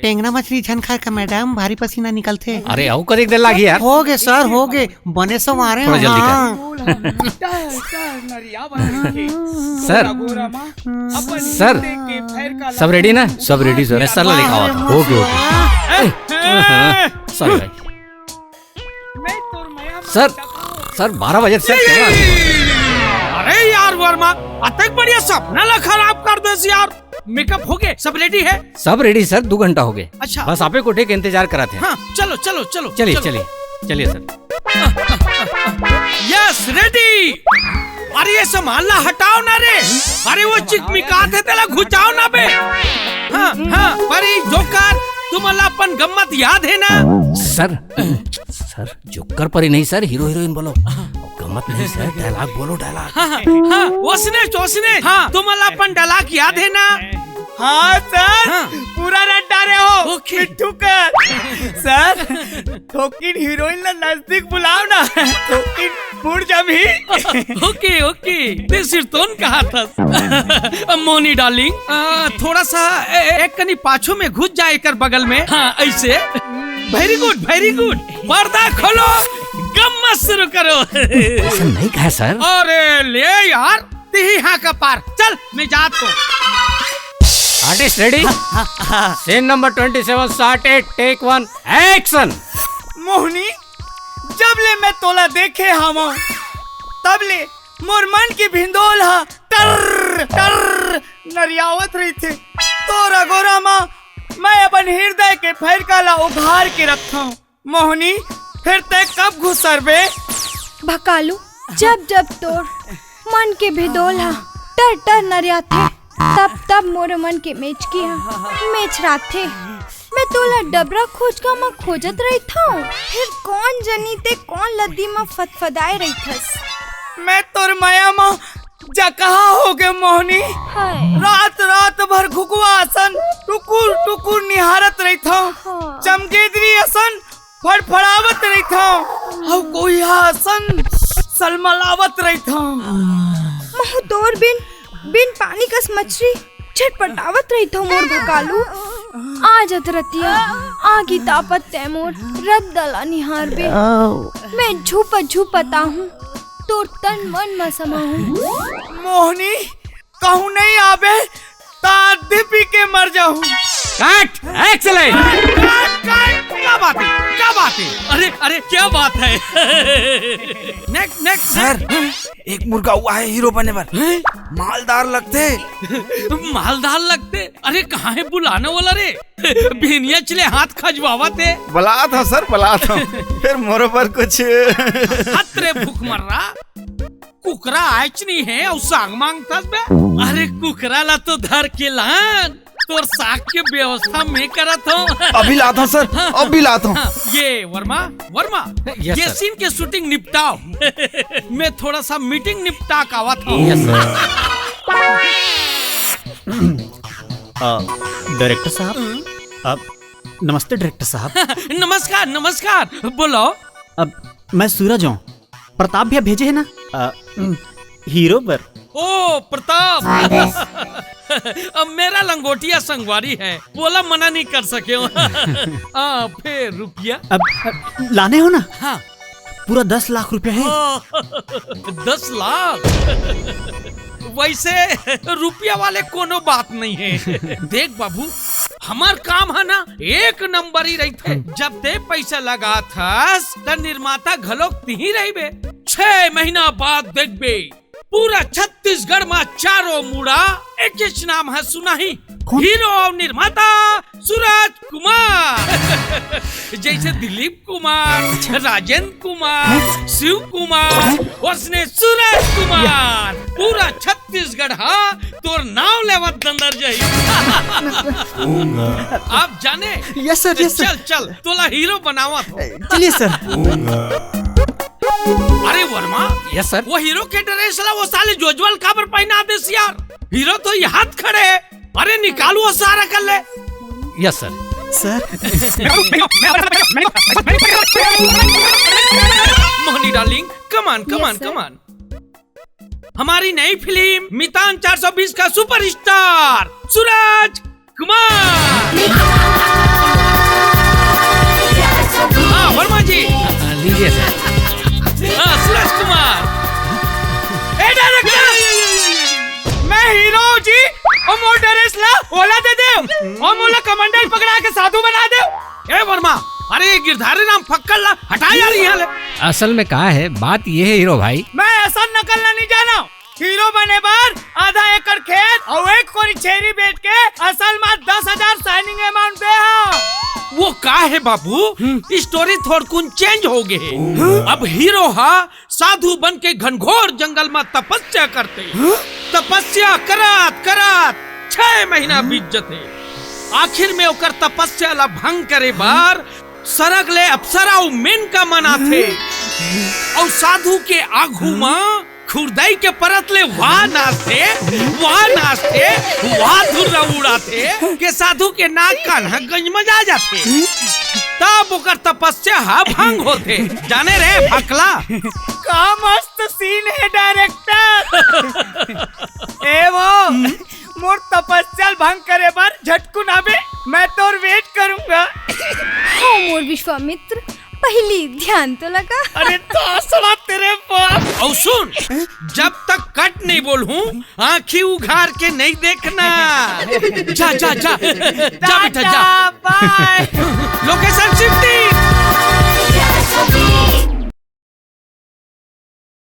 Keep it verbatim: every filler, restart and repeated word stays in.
टेंगरा मछली झन खाए का मैडम, भारी पसीना निकलथे। अरे, अउ कतेक देर लागही यार? हो गे सर, हो गे, बने संवारे थोड़ा जल्दी कर। हाँ। सर, सर, सब रेडी ना? सब रेडी सर। मैं सर ला लेके आवत हूँ। ओके, ओके। सॉरी भाई। सर, सर, बारह बजे सर, कैमरा। अरे यार वर्मा, अतेक बढ़िया सपना ला खराब कर देस यार। मेकअप हो गे, सब रेडी है? सब रेडी सर, दू घंटा हो गे। अच्छा। बस आपे कोठे के इंतजार करत हे। हाँ, चलो, चलो, चलो, चलिए, चलो। चलिए, चलिए सर। Yes, ready. अरे ये सामान ला हटाओ ना रे। अरे वो चिकमिकात हे, तेला घुचाओ ना बे। हाँ, हाँ, परी, जोकर, तुमन ला अपन गम्मत याद हे ना? सर, सर, जोकर परी नहीं सर, हीरो हीरोइन बोलो। गम्मत नहीं सर, डायलॉग बोलो, डायलॉग। हाँ, हाँ, हाँ, ओसने, ओसने। हाँ, तुमन ला अपन डायलॉग याद हे ना? हाँ सर, हाँ। पूरा रट डारे हो। ओके। मिट्ठू का। सर, थोकिन हीरोइन ला नजदीक बुलाओ ना। थोकिन मुड़ जमही। ओके, ओके। ते सिरतोन कहा था। अब मोनी डार्लिंग, आ, थोड़ा सा ए, ए, एक कनी पाछू में घुस जाए एकर बगल में। हाँ, ऐसे। वेरी गुड, वेरी गुड। पर्दा खोलो, गम्मत शुरू करो। ऐसा नहीं कहा सर। अरे ले यार, तिही हाँ का पार। चल, मैं जात हूँ। Artist ready? Scene number twenty seven, shot eight, take one, action. Mohini, जब ले मैं तोला देखे हावं, तब ले मोर मन के भिंदोल हा टर टर नरियावत रहिथे। तोर अगोरा मा मैं अपन हिरदय के फइरका ला उघार के रखथंव। मोहनी, फेर तैं कब घुसरबे? भकालू, जब जब तोर मन के भिंदोल हा टर टर नरियाथे, तब तब मोर मन के मेचकी हा मेचराथे। मैं तोला डबरा खोचका म खोजत रहिथंव, फेर कोन जनी तैं कोन लद्दी म फदफदाए रहिथस। मैं तोर मया म जकहा होगे मोहनी। हाय। रात रात भर घुघुवा असन टुकुर टुकुर निहारत रहिथंव। हाँ। चमगेदरी असन फड़फड़ावत रहिथंव, अउ कोइहा असन सलमलावत रहिथंव। महूँ तोर बिन, बिन पानी कस मछरी छटपटावत रहिथंव मोर भकालू। आज अधरतिया आगी तापत तैं मोर रद्दा ला निहारबे। मैं झुपत झुपत आहूँ, तोर तन मन म समाहूँ। मोहनी, कहूँ नहीं आबे, त आधे पी के मर जाहूँ। कट, एक्सीलेंट। कट, कट, क्या बात है, क्या बात है? अरे, अरे, क्या बात है? Next, next, sir, next. एक मुर्गा हुआ है हीरो बने बर। हैं? मालदार लगथे। मालदार लगथे? अरे, कहाँ है बुलाने वाला रे? भिनिया चले हाथ खजवावत हे। बलात हंव सर, बलात हंव। फेर मोरो बर कुछ। हत रे भूख मर रहा। कुकरा आयच नहीं है अउ सांग मांगथस बे। अरे कुकरा ला तो धर के लान, तोर साग के व्यवस्था मैं करत हंव। अभी लात हंव सर, हाँ, अभी लात हंव। हाँ, ये वर्मा, वर्मा, यस ये सर। सीन के शूटिंग निपटाओ। मैं थोड़ा सा मीटिंग निपटा के आवत हंव। Yes sir. अ, डायरेक्टर साहब, हम्म। अ, नमस्ते डायरेक्टर साहब। नमस्कार, नमस्कार, बोलो। अब मैं सूरज हंव, प्रताप भैया भेजे हे ना, अ, हम्म, हीरो बर। ओ प्रताप। अब मेरा लंगोटिया संगवारी है, वोला मना नहीं कर सके हो। आ, फेर रुपया? अब, अब लाने हो ना? हाँ। पूरा दस लाख रुपया है। दस लाख? वैसे रुपया वाले कोनो बात नहीं है। देख बाबू, हमर काम है ना, एक नंबर ही रहिथे। हम्म। जब तैं पैसा लगाथस, त निर्माता घलोक तिही रहिबे। छह महीना बाद देखबे, पूरा छत्तीसगढ़ मा चारों मुड़ा एकेच नाम है सुनाही। कौन? हीरो अउ निर्माता सूरज कुमार। जैसे दिलीप कुमार, अच्छा। राजेंद्र कुमार, हैं? शिव कुमार, हैं? ओसने सूरज कुमार। पूरा छत्तीसगढ़ हा तोर नाव लेवत दंदर जाही। आप जाने? Yes sir, yes sir. चल, चल, तोला हीरो बनावत हंव। चलिए सर। अरे वर्मा, यस सर। वो हीरो के ड्रेस ला वो साले जोजवाल काबर पहना देस यार? हीरो तो यहाँ खड़े है। अरे निकाल वो सारा कर ले। Yes sir. Sir. Mohini darling, come on, come on, yes sir. Come on। हमारी नई फिल्म मितान चार सौ बीस का सुपरस्टार सूरज कुमार। हाँ, वर्मा जी। हाँ, लीजिए सर। हाँ, सूरज कुमार। ए, डायरेक्टर, मैं हीरो हूँ जी, अउ मोर ड्रेस ला ओला दे दे, अउ मोला कमंडल पकड़ा के साधु बना दे। ए वर्मा, अरे ये गिरधारी राम फक्कड़ ला हटा यार यहाँ ले। असल में का है, बात ये है हीरो भाई। मैं असल नकल ला नहीं जाना। हीरो बने बर आधा एकड़ खेत अउ एक कोरी छेरी बेच के असल मा दस हजार signing amount दे हंव। वो का है बाबू, स्टोरी थोड़कुन चेंज हो गे हे। अब हीरो हा साधु बन के घनघोर जंगल मा तपस्या करथे। तपस्या करत करत छह महीना बीत जथे। आखिर में ओकर तपस्या ला भंग करे बर सरग ले अप्सरा अउ मेनका मन आथे। अउ साधु के आघू मा खुरदई के परत ले वाह नाचथे, वाह नाचथे, वाह धुर्रा उड़ाथे के साधु के नाक कान ह गंज मा जा जाथे। तब ओकर तपस्या ह भंग होथे। जाने रे भकला। का मस्त सीन हे डायरेक्टर। ए वो, मोर तपस्या ल भंग करे बर झटकुन आबे, मैं तोर वेट करूंगा। ओ मोर विश्वामित्र, पहली ध्यान तो लगा। अरे दासड़ा तेरे बाप। अउ सुन, जब तक कट नहीं बोलूं, आंखी उघार के नहीं देखना। जा, जा, जा, जा बेटा, जा। Tata, bye. Location shifting.